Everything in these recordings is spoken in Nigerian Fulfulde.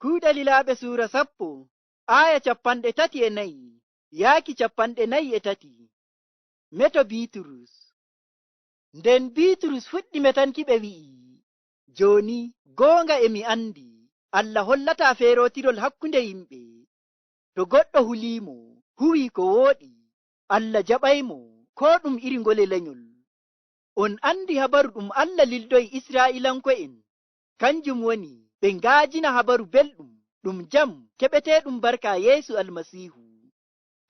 Kuuɗe lilaaɓe suura 10 aya 34 yaaki 43. Meto Bitrus. Nden Bitrus fuɗɗi metanki ɓe wi'i: "Jooni goonga e mi andi Allah hollata feerotirol hakkunde yimɓe. To goɗɗo huliimo, huwi ko wooɗi, Allah jaɓaymo, ko ɗum iri ngole lenyol. On andi habaru ɗum Allah lildoyi Isra'ilanko'en, kanjum woni ɓe ngaajina habaru belɗum ɗum jam keɓeteɗum barka Yeesu Almasiihu.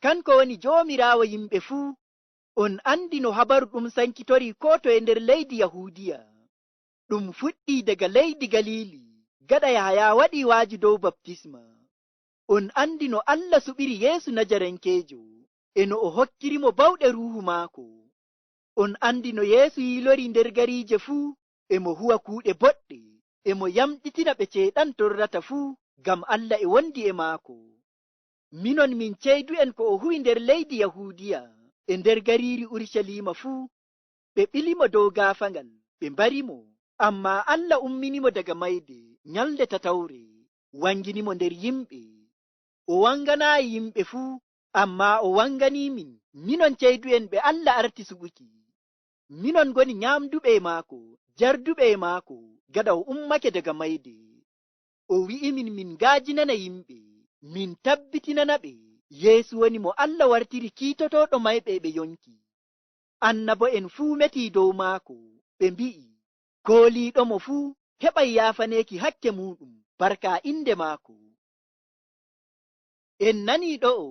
Kanko woni Joomiraawo yimɓe fuu. On andi no habaru ɗum sankitori ko toye nder leydi Yahuudiya. Ɗum fuɗɗi daga leydi Galili gaɗa Yahaya waɗi waaju dow baptisma. On andi no Allah suɓiri Yeesu Najarankeejo e no o hokkirimo bawɗe Ruuhu maako. On andi no Yeesu yilori nder gariije fuu, e mo huwa kuuɗe boɗɗe, e mo yamɗitina ɓe ceeɗan torrata fuu, ngam Allah e wondi e maako. Minon min ceydu'en ko o huwi nder leydi Yahuudiya e nder gariiri Urushalima fuu. Ɓe ɓilimo dow gaafangal, ɓe mbarimo, amma Allah umminimo daga mayde nyalnde tatawre, wanginimo nder yimɓe. O wanganaayi yimɓe fuu, amma o wanganimin, minon ceydu'en ɓe Allah arti suɓuki. Minon ngoni nyaamduɓe e maako, jarduɓe e maako gaɗa o ummake daga mayde. O wi'imin min ngaajinana yimɓe, min tabbitinana ɓe Yeesu woni mo Allah wartiri kiitotoɗo mayɓe e ɓe yonki. Annabo'en fuu meti dow maako, ɓe mbi'i kooliiɗomo fuu heɓay yaafaneeki hakke muɗum barka inde maako." En nani ɗo'o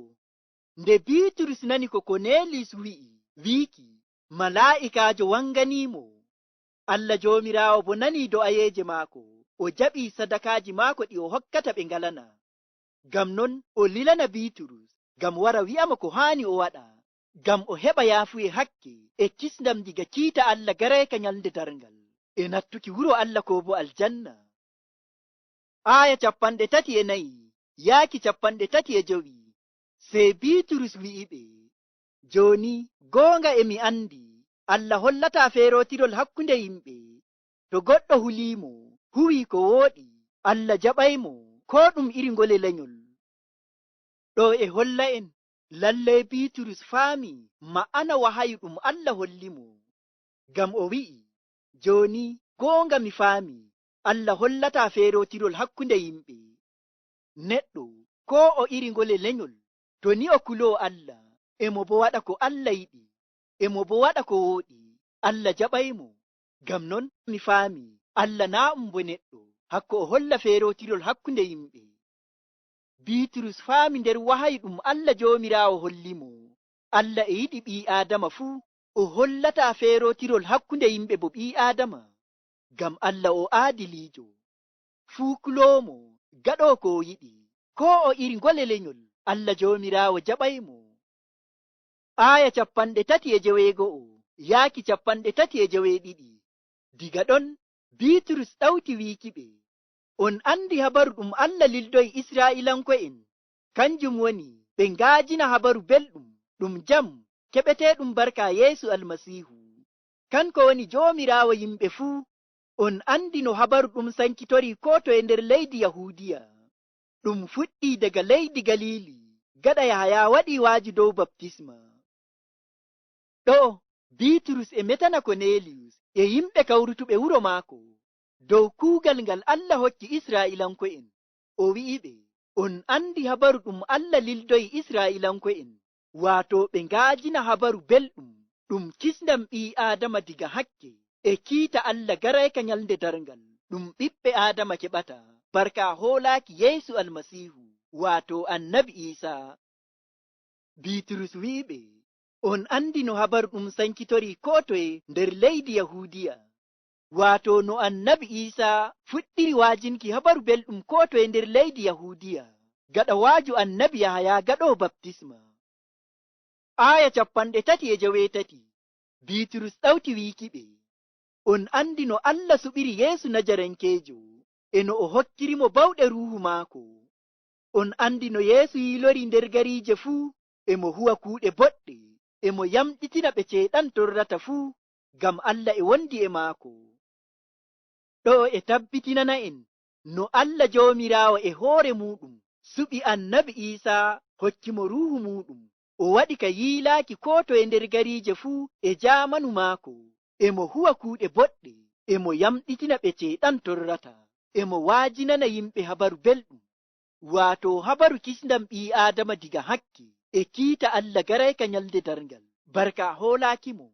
nde Bitrus nani ko Kornelius wi'i wiiki malaa'ikaajo wanganimo. Allah Joomiraawo bo nani do'ayeeje maako, o jaɓi sadakaaji maako ɗi o hokkata ɓe ngalana. Ngam non o lilana Bitrus ngam wara wi'amo ko haani o waɗa ngam o heɓa yaafuye hakke e kisndam diga kiita Allah garayka nyalnde darngal e nattuki wuro Allah ko bo aljanna. Aya 34 yaaki 35. Sey Bitrus wi'iɓe: "Jooni goonga e mi andi Allah hollata feerotirol hakkunde yimɓe. To goɗɗo huliimo, huwi ko wooɗi, Allah jaɓaymo, ko ɗum iri ngole lenyol." Ɗo e holla en lalley Bitrus faami ma'ana wahayu ɗum Allah hollimo, ngam o wi'i: "Jooni goonga mi faami Allah hollata feerotirol hakkunde yimɓe. Neɗɗo ko o iri ngole lenyol, to ni o kulo Allah, emo bo waɗa ko Allah yiɗi, emo bo waɗa ko wooɗi, Allah jaɓaymo. Ngam non mi faami Allah naa um bo neɗɗo hakko o holla feerotirol hakkunde yimɓe." Bitrus faami nder wahayi ɗum Allah Joomiraawo hollimo Allah e yiɗi ɓii Adama fuu, o hollata feerotirol hakkunde yimɓe bo ɓii Adama, ngam Allah o aadiliijo. Fuu kulomo gaɗo ko o yiɗi, ko o iri ngole lenyol, Allah Joomiraawo jaɓaymo. Aya 36 yaaki 37. Diga ɗon Bitrus ɗawti wiikiɓe: "On andi habaru ɗum Allah lildoyi Isra'ilanko'en, kanjum woni ɓe ngaajina habaru belɗum ɗum jam keɓeteɗum barka Yeesu Almasiihu. Kanko woni Joomiraawo yimɓe fuu. On andi no habaru ɗum sankitori ko toye nder leydi Yahuudiya. Ɗum fuɗɗi daga leydi Galili gaɗa Yahaya waɗi waaju dow baptisma." Ɗo Bitrus e metana Korneliyus e yimɓe kawrutuɓe wuro maako dow kuugal ngal Allah hokki Isra'ilanko'en. O wi'iɓe: "On andi habaru ɗum Allah lildoyi Isra'ilanko'en, waato ɓe ngaajina habaru belɗum ɗum kisndam ɓii Adama diga hakke e kiita Allah garayka nyalnde darngal ɗum ɓiɓɓe Adama keɓata barka hoolaaki Yeesu Almasiihu, waato Annabi Iisa." Bitrus wi'iɓe: "On andi no habaru ɗum sankitori ko toye nder leydi Yahuudiya, waato no Annabi Iisa fuɗɗiri waajinki habaru belɗum ko toye nder leydi Yahuudiya gaɗa waaju Annabi Yahaya gaɗo baptisma." Aya 38. Bitrus ɗawti wiikiɓe: "On andi no Allah suɓiri Yeesu Najarankeejo e no o hokkirimo bawɗe Ruuhu maako. On andi no Yeesu yilori nder gariije fuu, emo huwa kuuɗe boɗɗe, emo yamɗitina ɓe ceeɗan torrata fuu, ngam Allah e wondi e maako. Ɗo e tabbitinana en No Allah Joomiraawo e hoore muɗum suɓi Annabi Iisaa, hokkimo Ruuhu muɗum, o waɗi ka yiilaaki koo toye nder gariije fuu e jaamanu maako, e mo huwa kuuɗe boɗɗe, e mo yamɗitina ɓe Ceyɗan torrata, e mo waajinana yimɓe habaru belɗum, waato habaru kisndam ɓii Aadama diga hakke e kiita Allah garayka nyalde darngal, barka hoolaakimo.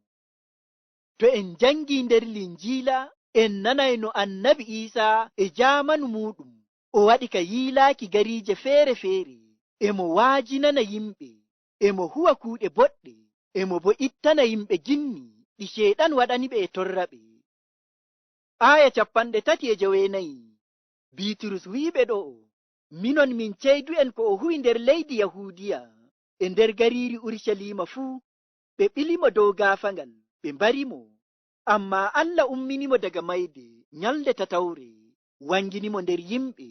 To en jangi nder Linjiila, en nanay no Annabi Iisaa e jaamanu muɗum o waɗi ka yiilaaki gariije feere-feere, e mo waajinana yimɓe, e mo huwa kuuɗe boɗɗe, e mo bo ittana yimɓe ginni ɗi Ceyɗan waɗani ɓe e torraɓe. Aya 39, Biiturus wi'iɓe ɗo'o: minon min ceydu'en ko o huwi nder leydi Yahuudiya e nder gariiri Urushalima fuu, ɓe ɓilimo dow gaafangal, ɓe mbarimo. Amma Allah umminimo daga mayde nyalnde tatawre, wanginimo nder yimɓe.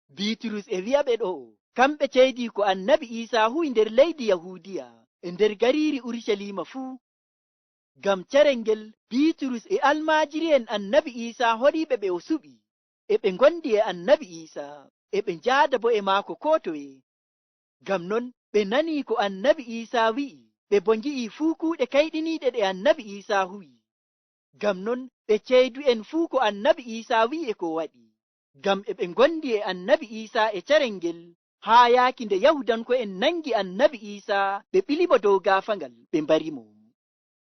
Biiturus e wi'aɓe ɗo'o kamɓe ceydi ko Annabi Iisaa huwi nder leydi Yahuudiya e nder gariiri Urushalima fuu. Ngam carel ngel Biiturus e almaajiri'en Annabi Iisaa horiiɓe ɓe o suɓi, e ɓe ngondi e Annabi Iisaa, e ɓe njaada bo e maako koo toye. Ngam non ɓe nanii ko Annabi Iisaa wi'i, ɓe bo ngi'ii fuu kuuɗe kayɗiniiɗe ɗe Annabi Iisaa huwi. Ngam non ɓe ceydu'en fuu ko Annabi Iisaa wi'i e ko waɗi. Ngam e ɓe ngondi e Annabi Iisaa e carel ngel, haa yaaki nde Yahudanko'en nangi Annabi Iisaa, ɓe ɓilimo dow gaafangal, ɓe mbarimo.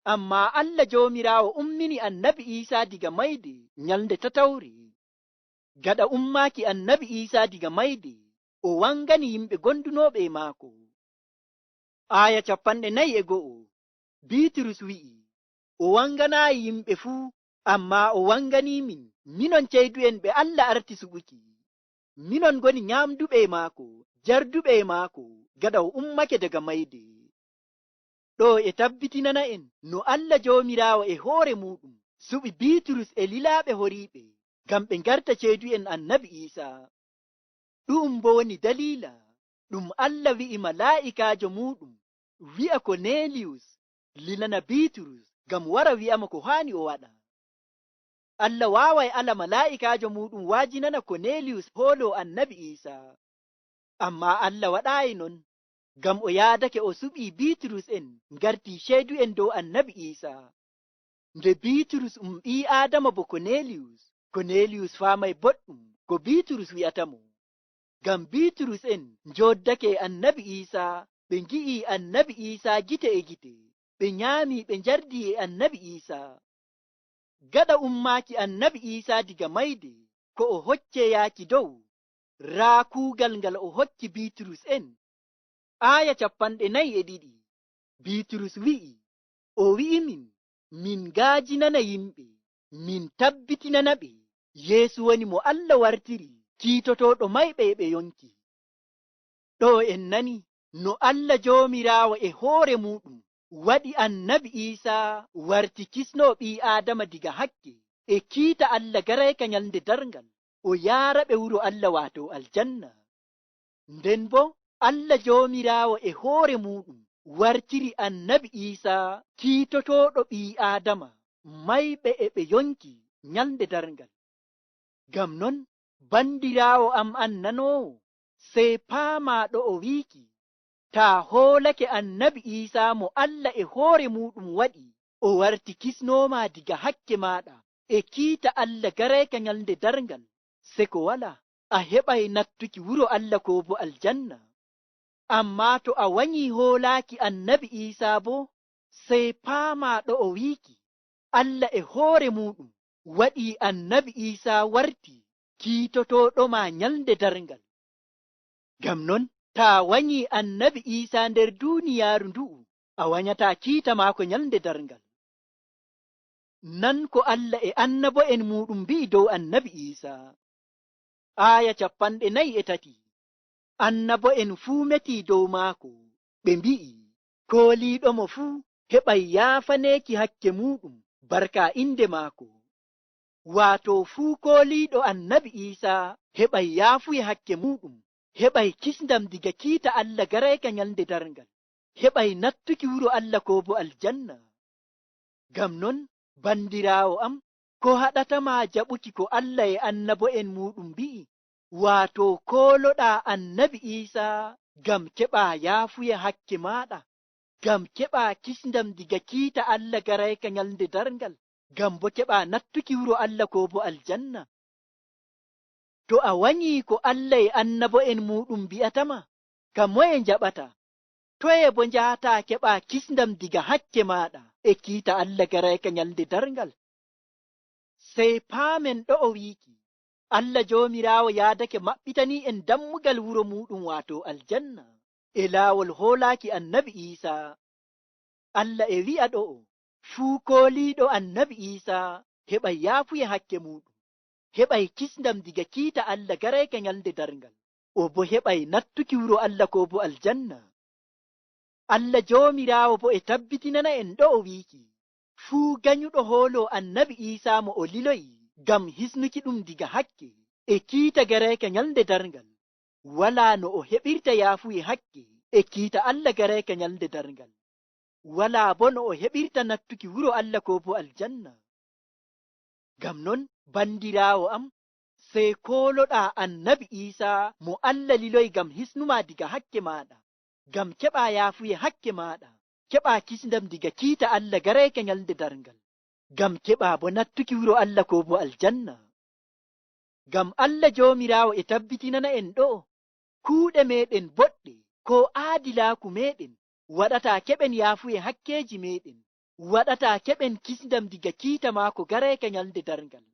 Amma Allah Joomiraawo ummini Annabi Iisaa diga mayde nyalnde tatawre. Gaɗa ummaaki Annabi Iisaa diga mayde, o wangani yimɓe gondunooɓe e maako. Aya 41, Biiturus wi'i: o wanganaayi yimɓe fuu, amma o wanganiimin, minon ceydu'en ɓe Allah arti suɓuki. Minon ngoni nyaamduɓe e maako, jarduɓe e maako, gaɗa o ummake daga mayde. Ɗo e tabbitinana en no Allah Joomiraawo e hoore muɗum suɓi Biiturus e lilaaɓe horiiɓe ngam ɓe ngarta ceydu'en Annabi Iisaa. Ɗu'um bo woni daliila ɗum Allah wi'i malaa'ikaajo muɗum wi'a Korneliyus lilana Biiturus ngam wara wi'amo ko haani o waɗa. Allah waaway ala malaa'ikaajo muɗum waajinana Korneliyus hoolo Annabi Iisaa. Amma Allah waɗaayi non, ngam o yaadake o suɓi Biiturus en ngarti ceydu'en dow Annabi Iisaa. Nde Biiturus um ɓii Aadama bo Korneliyus, Korneliyus faamay boɗɗum ko Biiturus wi'atamo. Ngam Biiturus en njoddake e Annabi Iisaa, ɓe ngi'ii Annabi Iisaa gite e gite, ɓe nyaami ɓe njardi e Annabi Iisaa. Gaɗa ummaaki Annabi Iisaa diga mayde, ko o hocce yaaki dow, raa kuugal ngal o hokki Biiturus en. Aya 42, Biiturus wi'i: o wi'imin min ngaajinana yimɓe, min tabbitinana ɓe, Yeesu woni mo Allah wartiri kiitotoɗo mayɓe e ɓe yonki. Ɗo en nani no Allah Joomiraawo e hoore muɗum waɗi Annabi Iisaa warti kisnoo ɓii Aadama diga hakke e kiita Allah garayka nyalnde darngal, o yaara ɓe wuro Allah waato aljanna. Nden bo Allah Joomiraawo e hoore muɗum wartiri Annabi Iisaa kiitotoɗo ɓii Aadama mayɓe e ɓe yonki nyalnde darngal. Ngam non bandiraawo am an nanoowo, sey paama ɗo o wiiki taa hoolake Annabi Iisaa mo Allah e hoore muɗum waɗi, o warti kisnooma diga hakke maaɗa e kiita Allah garayka nyalnde darngal, se ko wala a heɓay nattuki wuro Allah ko bo aljanna. Amma to a wanyi hoolaaki Annabi Iisaa bo, sey paama ɗo o wiiki Allah e hoore muɗum waɗi Annabi Iisaa warti kiitotoɗo ma nyalnde darngal. Ngam non taa wanyi Annabi Iisaa nder duuniyaaru ndu'u, a wanyataa kiita maako nyalnde darngal. Nan ko Allah e annabo'en muɗum mbi'i dow Annabi Iisaa. Aya 43, annabo'en fuu metii dow maako, ɓe mbi'i kooliiɗo mo fuu heɓay yaafaneeki hakke muɗum barka inde maako. Waato fuu kooliiɗo Annabi Iisaa heɓay yaafuye hakke muɗum, heɓay kisndam diga kiita Allah garayka nyalnde darngal, heɓay nattuki wuro Allah ko bo aljanna. Ngam non bandiraawo am, Ko haɗatama jaɓuki ko Allah e annabo'en muɗum mbi'i, waato kooloɗaa Annabi Iisa ngam keɓaa yaafuye hakke maaɗa, ngam keɓaa kisndam diga kiita Allah garayka nyalnde darngal, ngam bo keɓaa nattuki wuro Allah ko bo aljanna? To a wanyi ko Allah e annabo'en muɗum mbi'atama, ka moye njaɓata? Toye bo njahata keɓaa kisndam diga hakke maaɗa e kiita Allah garayka nyalnde darngal? Sey paamen ɗo'o wiiki Allah Joomiraawo yaadake maɓɓitani en dammugal wuro muɗum, waato aljanna, e laawol hoolaaki Annabi Iisa. Allah e wi'a ɗo'o fuu kooliiɗo Annabi Iisa heɓay yaafuye hakke muɗum, heɓay kisndam diga kiita Allah garayka nyalnde darngal, o bo heɓay nattuki wuro Allah ko bo aljanna. Allah Joomiraawo bo e tabbitinana en ɗo'o wiiki fuu ganyuɗo hoolo Annabi Iisa mo o liloyi ngam hisnuki ɗum diga hakke e kiita garayka nyalnde darngal, wala no o heɓirta yaafuye hakke e kiita Allah garayka nyalnde darngal, wala bo no o heɓirta nattuki wuro Allah ko bo aljanna. Ngam non, bandirawo am, sey kooloɗaa Annabi Iisa mo Allah liloyi ngam hisnuma diga hakke maɗa, ngam keɓa yaafuye hakke maɗa, keɓa kisndam diga kiita Allah garayka nyalnde darngal, ngam keɓa bo nattuki wuro Allah ko bo aljanna. Ngam Allah Joomiraawo e tabbitinana en ɗo kuuɗe meɗen boɗɗe ko aadilaaku meɗen waɗata keɓen yaafuye hakkeji meɗen, waɗata keɓen kisndam diga kiita maako garayka nyalnde darngal,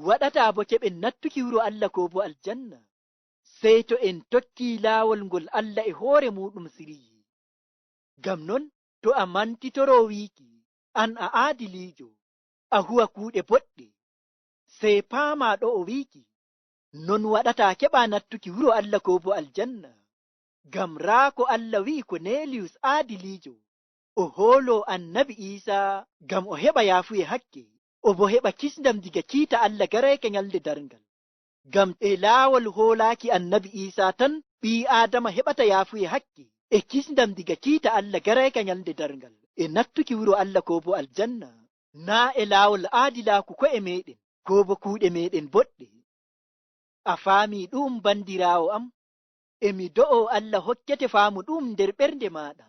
waɗata bo keɓen nattuki wuro Allah ko bo aljanna, sey to en tokki laawol ngol Allah e hoore muɗum siryi. Ngam non, to a mantitoro wiiki an a aadiliijo, a huwa kuuɗe boɗɗe, sey paama ɗo o wiiki non waɗata keɓa nattuki wuro Allah ko bo aljanna. Ngam raa ko Allah wi'i Korneliyus aadiliijo o hoolo Annabi Iisa ngam o heɓa yaafuye hakke, o bo heɓa kisndam diga kiita Allah garayka nyalnde darngal. Ngam e laawol hoolaaki Annabi Iisa tan ɓii Adama heɓata yaafuye hakke e kisndam diga kiita Allah garayka nyalnde darngal e nattuki wuro Allah ko bo aljanna, naa e laawol aadilaaku ko'e meɗen ko bo kuuɗe meɗen boɗɗe. A faami ɗum, bandirawo am, emi do'o Allah hokkete faamu ɗum nder ɓernde maɗa.